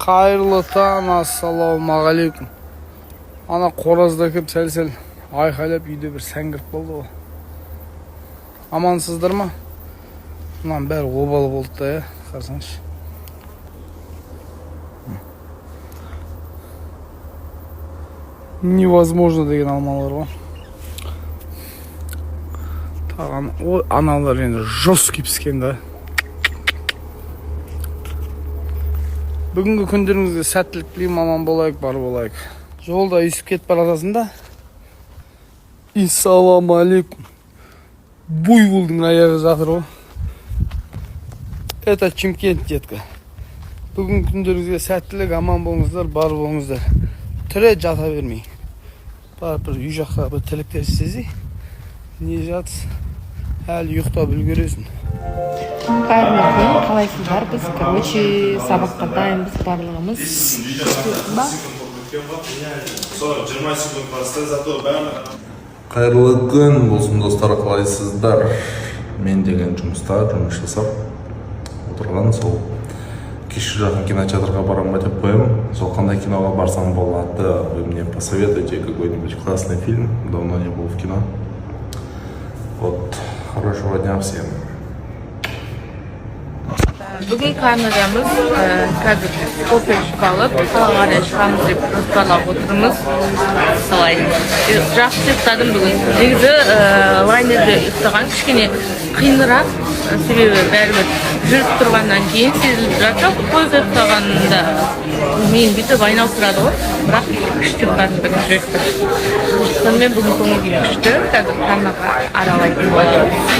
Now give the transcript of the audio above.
Қайырлы таң, ассалаумағалейкум. Ана қоразда кеп сәл сәл айқайлап, үйде бір сән кіріп қалды ғой. Амансыздар ма? Мынаның бәрі обалы болды да, иә, қарасаңшы. Невозможно деген алмалар ғой. Тағы ой, аналар енді жесткий піскен да. Бүгінгі күндеріңізге сәттілік тілеймін, аман болайық, бар болайық. Жолда үйсіп кетіп бара жатасың да. Ассалаумағалейкум. Буйволдың аяғы жатыр ғой. Это Чимкент, детка. Бүгінгі күндеріңізге сәттілік, аман болыңыздар, бар болыңыздар. Тірі жата бермей. Барып бір үй жақта бір тірліктер істесей. Не жатыс? Әлі ұйықтап үлгересің. Қайырлы күн, қалайсыздар? Біз, короче, сабаққа дайынбыз барлығымыз ба? Sonra 20 секунд басты, зато бәрі. Қайырлы күн болсын, достар, қалайсыздар? Мен деген жұмыста жұмыс жасап отырған. Сол кешке жақын кинотеатрға барамын ба деп қоямын. Сол қандай киноға барсам болады? Вы мне посоветуйте какой-нибудь классный фильм, давно не был в кино. Вот, хорошего дня всем. Бүгін Канадамыз, қазір кофе ішіп алып, қалаға қарай шығамыз деп жоспарлап отырмыз. Солай. Жақсы ұйықтадым бүгін. Негізі лайнерде ұйықтаған кішкене қиынырақ, себебі бәрібір жүріп тұрғаннан кейін сезіліп тұрады. Жалпы пойызда ұйықтағанда миың бүйтіп айналып тұрады ғой, бірақ күшті ұйықтадым бірінші рет. Сонымен, бүгін көңіл күйім күшті. Қазір Канаға аралайтын боламыз.